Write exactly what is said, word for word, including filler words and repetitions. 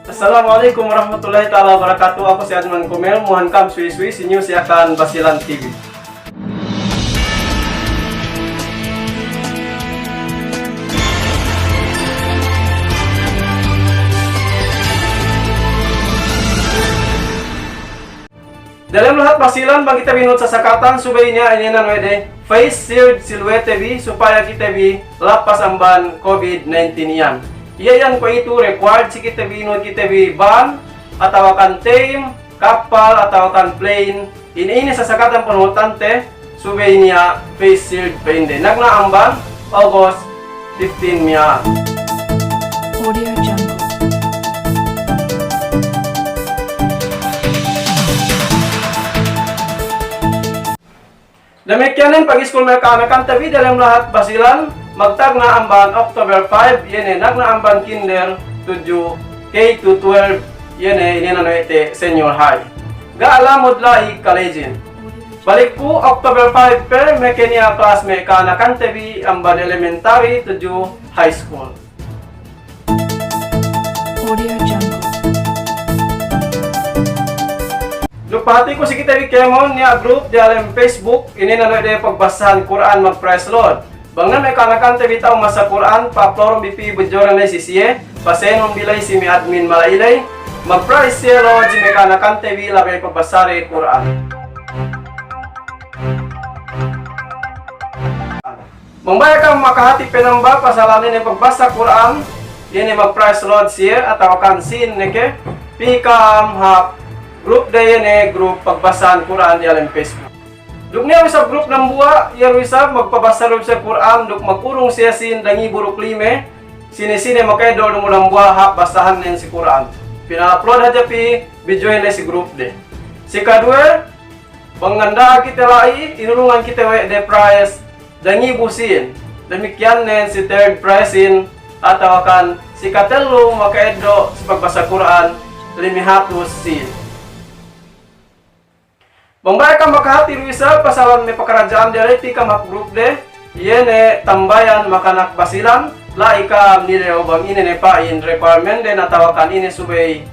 Assalamu alaikum warahmatullahi ta'ala wabarakatuh. Aku si Adnan Komel, mo'ohan kam suwi-suwi si news Yakan Basilan T V. Dalem lahat Basilan bang kite bi nuhut sasakatan subey niya' inin anu we' de face shield si luwete bi supaya kite bi lapas amban covid nineteen iyan. Iye iyan kuwe'itu required si kite bi nuhut kite bi ban atawakan teim, kappal atawakan plane, ine-ine sasakatan panuhutante, subey niya' face shield pa'inde. Nagna' amban August fifteen miya'an. Audio Jungle. Damikkiyanen pag-iskul me' ka'anakante bi dalem lahat Basilan, magtagna' amban October five, iye ne nagna' amban kinder tudju K to twelve, iye ne inin anu we' te senior high. Ga' lamud la'i college-in. Balikku October five pe, meke niya' class me' ka'anakante bi amban elementary tudju high school. Audio Jungle. Duk pahatiku si kite bi kēmon niya' group diyalem Facebook, inin anu we' de pagbassahan Kur'an mag-praise Lord. Bang ne me' ka'anakante bi ta'u masa Kur'an, pa-upload bi pī, bujjuren la'i si siye, pasenun bi la'i si me' admin mala'i la'i, mag-praise siye Lord si me' ka'anakante bi labey pagbassa de Kur'an. Bang baya' kam makahati penamba pasalan inin pagbassa Kur'an, iye ne mag-praise Lord siye atawakan sīn ne ke, pī kam hap group de, iye ne group pagbassahan Kur'an diyalem Facebook. Duk niya' du isab group dambuwa', iye du isab magpabassa du isab Kur'an duk magkurung siye sīn dangibu duk lime, sine-sine maka'eddo' du dambuwa' hap bassahannen si Kur'an. Pina-upload hadja pī, bidjuhin la'i si group de. Si kaduwe, bang nganda'ag kite la'i, inurungan kite we' de prize dangibu sīn. Damikkiyannen si third prize-in, atawakan si katellu maka'eddo' si pagbassa Kur'an, lime hatus sīn. Bang baya' kam makahati du isab pasalan me' pakaradja'an de la'i, pī kam hap group de, iye ne Tambayan Makanak Basilan, la'i kam nilew bang ine ne pa'in requirement-den atawakan ine subey